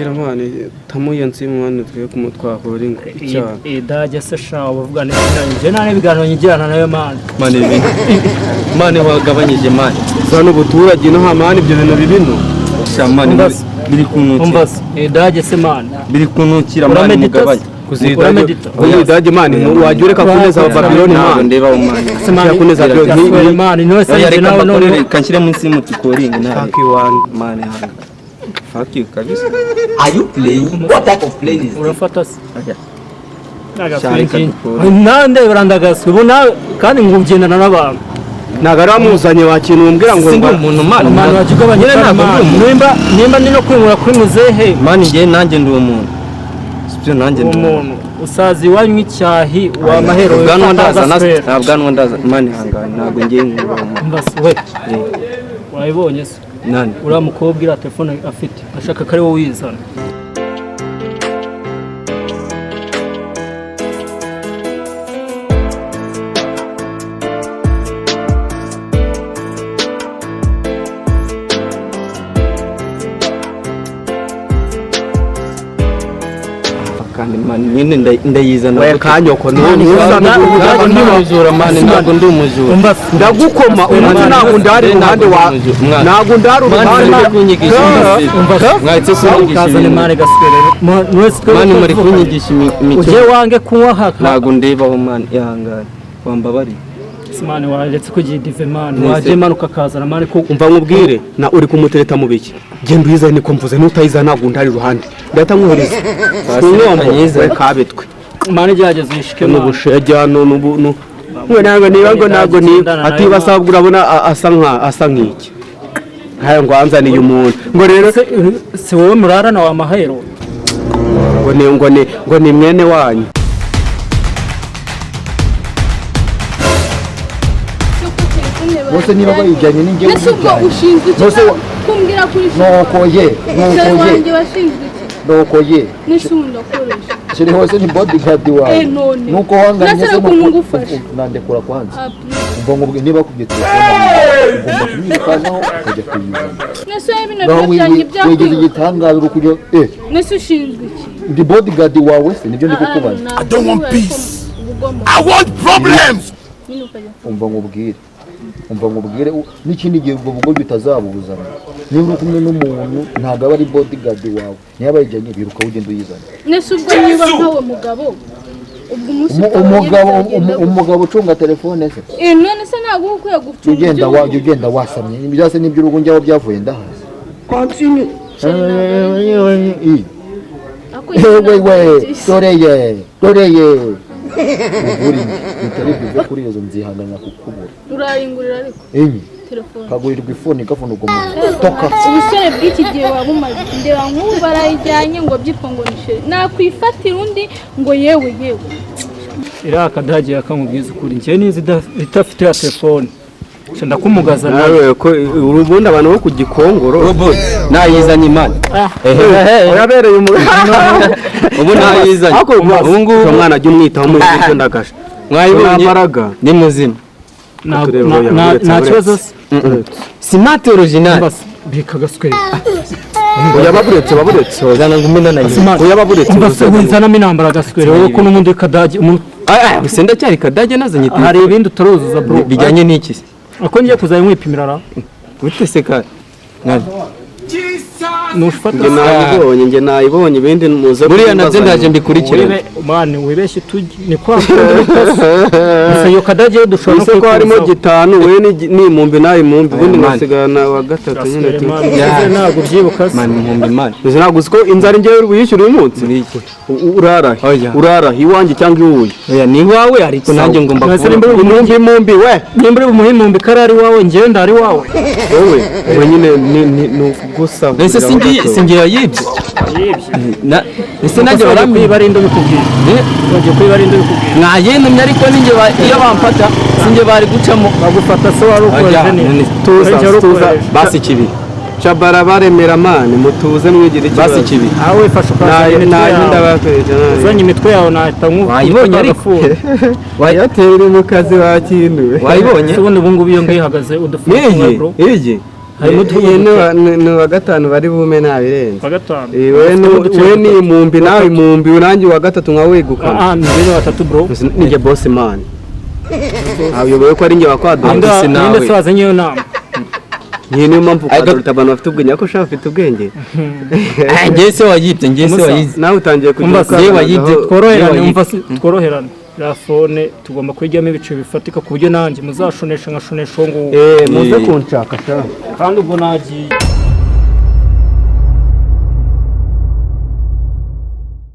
Gira man, tamuye nsimu man, twe kumutwahura ingo icyaha. Idage se sha, ubavuga neza, njye nta n'ibiganiro nyigirana nayo man. Man, ibi man wagabanyije man. Za n'ubuturage no hamani ibyo bintu bibino. Sha man, Umva se. biri kunukira. Umva se, idage se man. Biri kunukira man. Uramedita se? Mugabanye. Uramedita? Idage man, wajya ureka kuneza Abababiloni Ntabwo man. ndeba man. Se man, Ushaka kuneza gaswere man, niwe se Oya, njye reka nawe mbakorere, none. reka nshyire munsi y'umutukoringi nawe. Fuck you one. Man, hanga. Fuck you kabisa. Are you playing? What type of plane is this? Urafata se? Oya. Agaswere. Dukore. Nande barandagaswe ubu nawe kandi ngo ugendana n'abantu. Ntabwo ari wamuzanye wa kintu umbwira ngo Si ndi umuntu man. Man, wajya ugabanya Nyine ntabwo man. ndi umuntu. Nimba ndi no kwimura kuri muzehe. Man, njye nanjye ndi umuntu. Sibyo, nanjye ndi umuntu. Umuntu usaza iwanyu icyahi wa mahero. Ubwanwa ndaza Gaswere. nta bwanwa ndaza man, hangana, ntabwo ngiye nkuba umuntu. Umva se we, wayibonye se? Nani? Uriya mukobwa iriya telefone afite ashaka ko ari wowe uyizana. Kandi man, nyine ndayizana. We kanyoko. Ntabwo ndi umujura man, ntabwo ndi umujura. Umva se. Ndagukoma umunsi, ntabwo ndari iruhande wa ntabwo ndari Man, uruhande. muri kunyigisha imiziki. Umva se. Mwahise kunyigisha Kazane ibintu. man gaswere mwese twe. Man, muri kunyigisha imico. Ujye wange kunywa haka. Ntabwo ndebaho man, ihangane. Wambabariye. Man, waretse kugira dive man. Nese. Wajye man ukakazana man ko Umva nkubwire, na uri kumutereta mu biki? Genda uyizane, niko mvuze. Nutayizana ntabwo ndari iruhande, ndahita nkohereza ku nkombo. Nyizane. We kabitwe. Man, gerageza uyishike man. N'ubushege hano n'ubu ngo ntabwo niba ngo ntabwo niba atibasabwa urabona asa nka asa nk'iki nkayo ngo anzaniye umuntu ngo rero. Si wowe murarana wa mahero? Ngo ni mwene wanyu. Bose niba bayijyanye ni njyewe Ese ubwo uyijyanye. ushinzwe iki? Bose Kumbwira kuri Nuko ye, Chéri nuko ye, wanjye washinzwe iki? Nuko ye. N'isundi wakoresha. Chéri hose ni bodyguard wawe. Eh, none. Nuko wanganye Nasara se ukuntu nuko- ngufasha. Nandekura kwanza. Ah, please. Umva nkubwire, niba kubye telefone ugomba kumwirukankaho ukajya kuyizana. Nese wowe bino Naho biro byanjye wigeze byakwiwe. igitangaza uri kujya eh Nese ushinzwe iki? Ndi bodyguard wawe se? Nibyo ndi kukubaza. I don't want peace. I want problems. Nyine ukajya. Umva nkubwire, umva nkubwire, n'ikindi gihe ubwo bugoryi utazabuzana. Niba uri kumwe n'umuntu ntabwo aba ari bodyguard wawe. Niba bayijyanye biruka ugenda uyizana. Nese ubwo niba nkawe mugabo ubwo umunsi utabonye Umugabo bizagenda gute? Umugabo ucunga telefone se? Eh, none se ntabwo uba ukwiye gucunga ugenda wa iby'urugo? Ugenda wasamye byase n'iby'urugo njyaho byavuye ndahazi. Ako nyine Ewe ntabwo we ari byiza. Dore ye, dore ye, ugura inzu bitari bive kuri izo nzihangana kukubura. Urayingurira ariko Enye. telefone. Kagurirwa ifuni gafuna ubwo muntu toka. Ubusore bw'iki gihe waba umaze ndeba nk'ubu barayijyanye ngo byitwa ngo ni chéri nakwifatira undi ngo yewe yewe. Iriya kadage yakamubwiza ukuri, njye nizi idafite ya telefone nca ndakumugaza nawe. Nawe ko ubundi abantu bo ku Gikongoro. Robot nayizanye man. Urabereye umuntu. Ubu nayizanye. Ariko Ubu ngubu umwana ajya umwitaho muri ibyo ndagasha. Mwayibonye? Mbaraga. Ni muzima. Turebe oya, uretse, Nta uretse. kibazo se? Smart original. Umva se, bika gaswere. Oya, baburetse, baburetse. Zana ngo umena nayo. Oya, baburetse. Umva se, winzanamo intambara gaswere wowe ko n'ubundi kadage umuntu. Ah, gusa ndacyari kadage nazanye. Hari ibindi utaruzuza bro. Bijyanye n'iki se? Ako ngiye kuzajya nkwipimira ra. Gute se ka? Nani? Nufata. Njye nayibonye, njye nayibonye, ibindi muze Buriya nabyo kumbaza ndaje nyuma. mbikurikirane. Wibe man, wibeshye tujye ni kwa kundi bikoze gusa iyo kadage yo dushobora no Ese ko harimo kuyikuzaho. gitanu we ni imumbi nawe imumbi ubundi Man. nkasigarana wa gatatu nyine Gaswere tu. man, uvuze ntabwo ubyibuka se? Man, impumbi man. Izi ntabwo uzi ko inzara njyewe uyishyura uyu munsi. Muri iki? Urarahe? Oya. Urarahe iwanjye cyangwa iwuye? Oya, ni iwawe ariko nanjye ngomba Mwese kubona. nimba uri Imumbi imumbi we. Nimba uri bumuhe imumbi ko ari iwawe, njyewe ndari iwawe. Wowe wowe nyine ni ugusaba. Ese singiye yayibye? Ese nanjye Bagiye baramwiba? kwiba ari ndabikubwira. Bagiye kwiba ari ndabikubwira. Mwayentumye ariko ninjye iyo bamfata sinjye bari gucamo. Bagufata se wari Ajya, ukoresheje none neza. Tuza, Wari tuza. ukoresheje. Basi kibi. Shabara baremera man, mutuze mwigire ikibazo. Basi kibi. Aho wifashe ukazana Nayo imitwe nayo yawe. ndabakoresha nayo. Uzanye imitwe yawe nahita Wayibonye ariko? Wayatera mu kazi wakinduwe. Wayibonye? Se ubundi ubu ngubu iyo ngiyo ihagaze udufunga Iyi, bro. iyi. Harimo Iyi ni uwa gatanu bari bume ntabirenze. Wa gatanu. Eh, we ni imumbi, nawe imumbi, nanjye uwa gatatu nka wegukana. Ah, ni njye batatu, bro. Ninjye boss man, ntabuyoboye ko ari njye wakwadora. Andi nawe. Ninde se wazanye iyo nama? Iyi niyo mpamvu kwadora abantu bafite ubwenge, ariko ushaka ufite ubwenge. Njye se wayibye, njye se Musa. wayibye. Nawe utangiye kugira Umva, ukazana yewe wayibye, Tworoherane. Yewe. Umva se, tworoherane. Iriya phone tugomba kuyijyamo ibice bifatika, ku buryo nanjye muzashonesha nkashonesha uwo nguwo. Eh, muze kunshaka sha. Kandi ubwo nagiye.